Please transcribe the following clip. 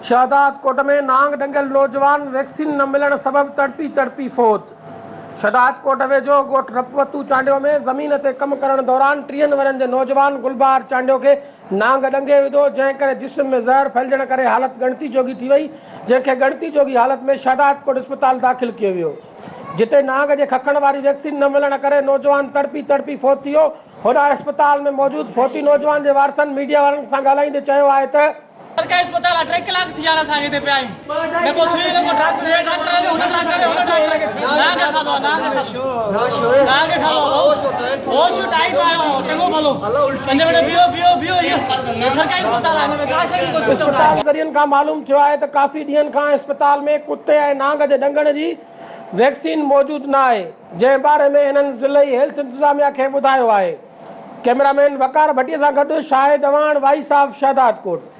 شهدادڪوٽ ۾ نانگ ڏنگيل نوجوان ويڪسين نه ملڻ سبب تڙپي تڙپي فوت. شهدادڪوٽ ويجهو ڳوٺ رپوتو چانڊيو ۾ زمين تي ڪم ڪرڻ دوران ٽيهن ورهين جي نوجوان گلبهار چانڊيو کي نانگ ڏنگي وڌو جنهن ڪري جسم ۾ زهر ڦهلجڻ ڪري حالت ڳڻتي جوڳي ٿي وئي جنهن کي ڳڻتي جوڳي حالت ۾ شهدادڪوٽ اسپتال داخل ڪيو ويو جتي نانگ جي ککڻ واري ويڪسين نه ملڻ ڪري نوجوان تڙپي تڙپي فوت ٿي ويو هوڏانهن اسپتال ۾ موجود فوتي نوجوان جي وارثن ميڊيا وارن سان ڳالهائيندي چيو آهي ته. سرڪاري اسپتال آ ٽي ڪلاڪ ٿي ويا آهن اسان کي هتي پيا آهيون نه ڪو سوئي نه ڪو ڊاڪٽر هي ڊاڪٽر هلي هن ڊاڪٽر هلي هن ڊاڪٽر نانگ کاڌو آ نانگ نانگ کاڌو آ هوش ٽائيٽ آيو آ چڱو ڀلو پنج منٽ بيهو بيهو بيهو هي سرڪاري اسپتال آ هن ۾ ڪا شي جو ڪو سسٽم ناهي. اسپتال ذريعن کان معلوم ٿيو آهي ته ڪافي ڏينهن کان اسپتال ۾ ڪتي ۽ نانگ جي ڏنگڻ جي ويڪسين موجود نه آهي جنهن باري ۾ هنن ضلعي هيلٿ انتظاميا کي ٻڌايو آهي ڪئميرا مين وقار ڀٽي سان گڏ شاهد اعواڻ وائس آف شهدادڪوٽ.